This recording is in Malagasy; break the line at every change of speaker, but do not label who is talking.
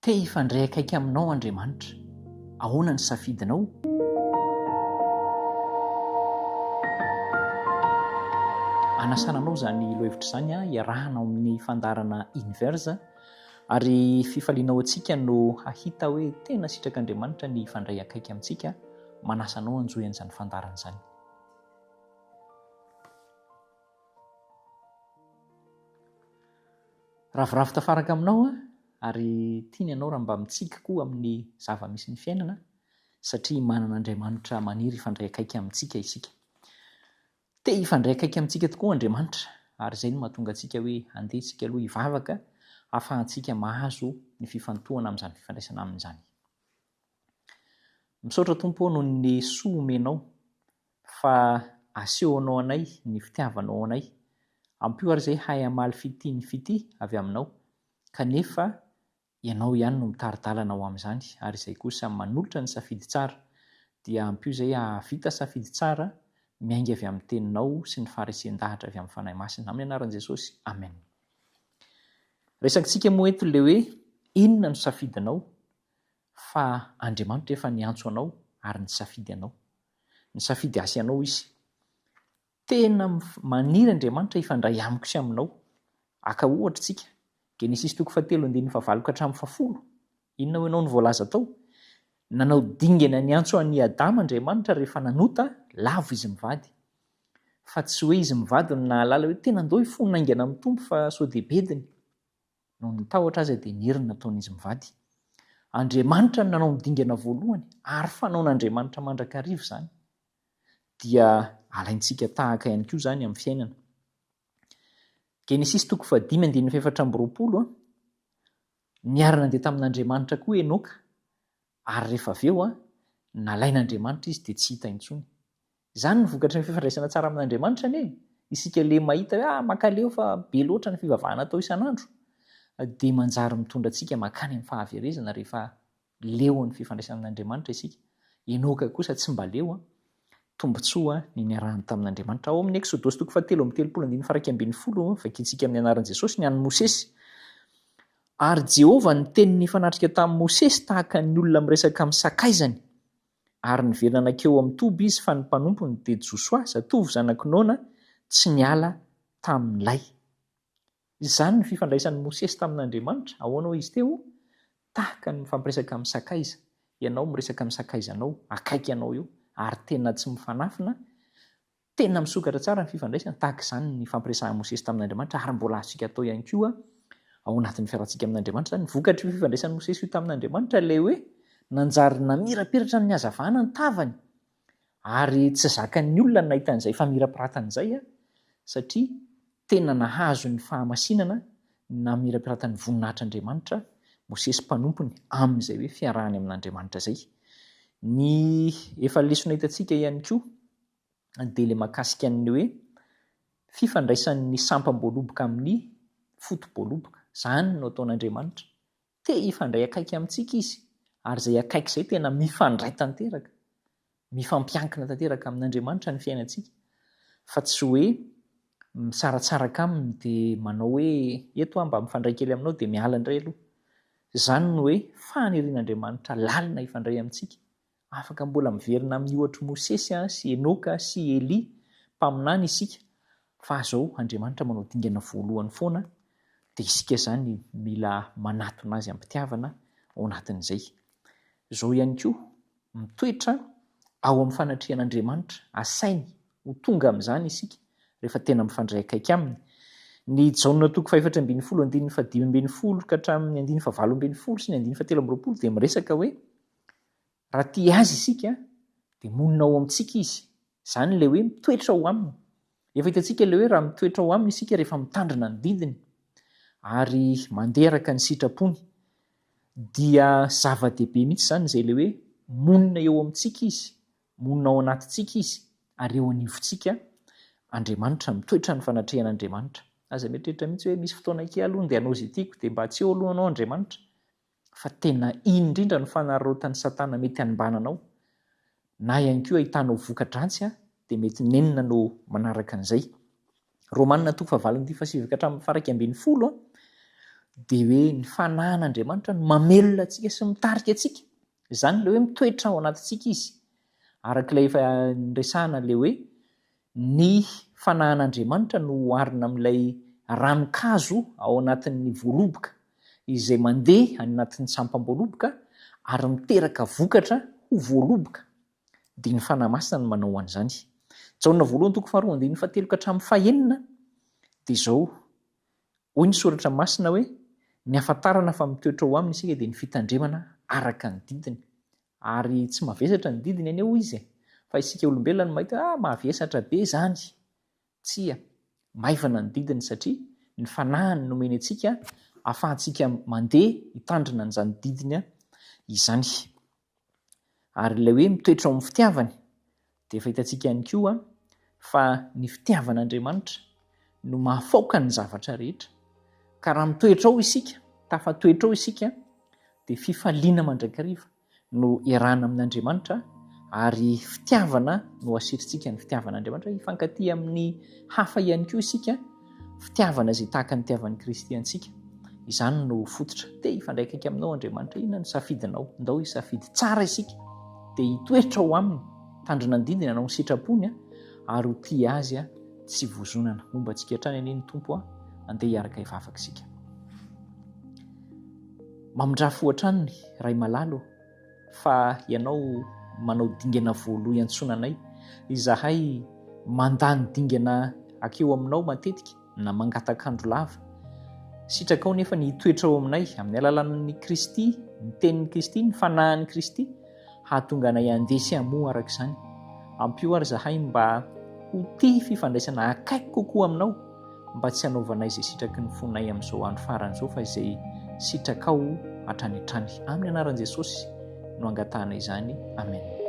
Te hifandray akaiky aminao Andriamanitra. Ahoana ny safidinao? Anasana anao izany lohahevitra izany hiarahana ao amin'ny fandaharana Inverse ary fifaliana ho antsika no hahita hoe tena sitrak'Andriamanitra ny hifandray akaiky amintsika. Manasa anao hanjohy an'izany fandaharana izany. Ravoravo tafaraka aminao aho ary tiany ianao raha mba mitsiky koa amin'ny zava-misy ny fiainana satria manana Andriamanitra maniry hifandray akaiky amintsika isika. Te hifandray akaiky amintsika tokoa Andriamanitra ary izay no mahatonga antsika hoe andeha isika aloha hivavaka hahafahantsika mahazo ny fifantohana amin'izany fifandraisana aminy izany. Misaotra Tompo ô noho ny soa omenao fa asehonao anay ny fitiavanao anay. Ampio ary izay hahay hamaly fitia ny fitia avy aminao kanefa Ianao ihany no mitari-dalana ho amin'izany ary izay kosa manolotra ny safidy tsara dia ampio izay hahavita safidy tsara miainga avy amin'ny teninao sy ny faharesen-dahatra avy amin'ny Fanahy Masina. Amin'ny anaran'i Jesosy. Amen. Resakintsika moa eto ilay hoe inona no safidinao fa Andriamanitra efa niantso anao ary nisafidy anao. Nisafidy ahy sy anao Izy. Tena maniry Andriamanitra hifandray amiko sy aminao. Haka ohatra isika, Genesisy toko fahatelo andininy fahavalo ka hatramin'ny fahafolo. Inona hoy ianao no voalaza tao? Nanao dingana niantso an'i Adama Andriamanitra rehefa nanota, lavo izy mivady. Fa tsy hoe izy mivady no nahalala hoe tena ndao hifona haingana amin'ny Tompo fa sao dia bediny. Noho ny tahotra aza dia niery ny nataon'izy mivady. Andriamanitra no nanao ny dingana voalohany ary fanaon'Andriamanitra mandrakariva izany. Dia alaintsika tahaka ihany koa izany amin'ny fiainana. Genesisy toko fahadimy andininy fahefatra amby 20 a, Niara-nandeha tamin'Andriamanitra koa Enoka, ary rehefa avy eo, nalain'Andriamanitra izy dia tsy hita intsony. Izany no vokatry ny fifandraisana tsara amin'Andriamanitra anie e! Isika le mahita hoe ah mankaleo fa be loatra ny fivavahana atao isan'andro dia manjary mitondra antsika mankany amin'ny fahaverezana rehefa leon'ny fifandraisana amin'Andriamanitra isika. Enoka kosa tsy mba leo an! Tombontsoa ny niarahany tamin'Andriamanitra. Ao amin'ny Eksodosy toko fahatelo amby telopolo andininy faha-iraika ambin'ny folo, vakintsika amin'ny anaran'i Jesosy ny an'i Mosesy. Ary Jehovah niteny nifanatrika tamin'i Mosesy tahaka ny olona miresaka amin'ny sakaizany. Ary niverina nankeo amin'ny toby izy, fa ny mpanompony, dia Josoa, zatovo zanak'i Nona, tsy niala tamin'ilay. Izany ny fifandraisan'i Mosesy tamin'Andriamanitra. Ahoana hoy izy teo? Tahaka ny mifampiresaka amin'ny sakaiza. Ianao miresaka amin'ny sakaizanao, akaiky anao eo, ary tena tsy mifanafina, Tena misokatra tsara ny fifandraisana, tahaka izany ny nifampiresahan'i Mosesy tamin'Andriamanitra ary mbola azontsika atao ihany koa ao anatin'ny fiarahantsika amin'Andriamanitra izany. Vokatr'io fifandraisan'i Mosesy io tamin'Andriamanitra ilay hoe nanjary namirapiratra ny hazavana ny tavany ary tsy zakan'ny olona ny nahita an'izay famirapiratana izay satria tena nahazo ny fahamasinana namirapiratan'ny voninahitr'Andriamanitra Mosesy mpanompony amin'izay hoe fiarahany amin'Andriamanitra izay. Ny efa lesona hitantsika ihany koa dia ilay mahakasika ny hoe fifandraisan'ny sampam-boaloboka amin'ny foto-boaloboka. Izany no ataon'Andriamanitra. Te hifandray akaiky amintsika Izy, ary izay akaiky izay tena mifandray tanteraka, mifampiankina tanteraka amin'Andriamanitra ny fiainantsika, fa tsy hoe misaratsaraka aminy dia manao hoe eto aho mba mifandray kely aminao dia miala indray aloha. Izany no hoe fanirian'Andriamanitra lalina hifandray amintsika. Afaka mbola miverina amin'ny ohatr'i Mosesy sy Enoka sy Elia mpaminany isika fa izao Andriamanitra manao dingana voalohany foana dia isika izany mila manatona azy am-pitiavana ao anatin'izay. Izao ihany koa, mitoetra ao amin'ny fanatrehan'Andriamanitra, asainy ho tonga amin'izany isika rehefa tena mifandray akaiky aminy. Ny Jaona toko fahefatra ambin'ny folo andininy fahadimy ambin'ny folo ka hatramin'ny andininy fahavalo ambin'ny folo sy ny andininy fahatelo amby roapolo dia miresaka hoe Raha tia Azy isika, dia monina ao amintsika Izy. Izany ilay hoe mitoetra ao Aminy. Efa hitantsika ilay hoe raha mitoetra ao Aminy isika rehefa mitandrina ny didiny ary mandeha araka ny sitrapony, dia zava-dehibe mihitsy izany izay ilay hoe monina eo amintsika Izy, monina ao anatintsika Izy ary eo anivontsika Andriamanitra, mitoetra ny fanatrehan'Andriamanitra. Aza mieritreritra mihitsy hoe misy fotoana akia aloha ndeha hanao izay tiako dia mba tsy eo aloha anao Andriamanitra. Fa tena iny indrindra no fanararaotan'i satana mety hanimbana anao, na ihany koa ahitanao voka-dratsy dia mety nenina no manaraka an'izay. Romana toko fahavalo andininy fahasivy ka hatramin'ny faha-iraika ambin'ny folo. Dia hoe ny Fanahin'Andriamanitra no mamelona antsika sy mitarika antsika. Izany ilay hoe mitoetra ao anatintsika Izy. Araka ilay efa niresahana ilay hoe ny Fanahin'Andriamanitra no oharina amin'ilay ranon-kazo ao anatin'ny voaloboka izay mandeha any anatin'ny sampam-boaloboka ary miteraka vokatra ho voaloboka. Dia ny Fanahy Masina no manao an'izany. Jaona voalohany toko faharoa andininy fahatelo ka hatramin'ny fahenina dia izao, Hoy ny Soratra Masina hoe, Ny hahafantarana fa mitoetra ao aminy isika dia ny fitandremana araka ny didiny. Ary tsy mavesatra ny didiny anie hoy izy e! Fa isika olombelona no mahita hoe ah mavesatra be izany! Tsia, maivana ny didiny satria ny Fanahiny nomeny antsika ahafahantsika mandeha hitandrina an'izany didiny izany. Ary ilay hoe mitoetra ao amin'ny fitiavany dia efa hitantsika ihany koa fa ny fitiavan'Andriamanitra no mahafaoka ny zavatra rehetra. Ka raha mitoetra ao isika, tafatoetra ao isika, dia fifaliana mandrakariva no iarahana amin'Andriamanitra ary fitiavana no asirintsika ny fitiavan'Andriamanitra. Hifankatia amin'ny hafa ihany koa isika, fitiavana izay tahaka ny itiavan'i Kristy antsika. Izany no fototra. Te hifandray akaiky aminao Andriamanitra. Inona no safidinao? Ndao hisafidy tsara isika, dia hitoetra ao aminy, hitandrina ny didiny, hanao ny sitrapony, ary ho tia azy tsy vozonana. Homba antsika hatrany anie ny Tompo. Andeha hiaraka hivavaka isika. Mamindrà fo hatrany Ray malala ô, fa Ianao manao dingana voaloha iantsoana anay. Izahay mandany dingana akeo aminao matetika na mangatak'andro lava. Sitrakao nefa ny hitoetra ao aminay amin'ny alalan'ny Kristy, ny tenin'i Kristy, ny fanahin'i Kristy, hahatonga anay handeha sy hamoa araka izany. Ampio ary izahay mba ho tia fifandraisana akaiky kokoa aminao, mba tsy hanaovanay izay sitraky ny fonay amin'izao andro farany izao fa izay sitrakao hatrany hatrany. Amin'ny anaran'i Jesosy no angatahana izany. Amen.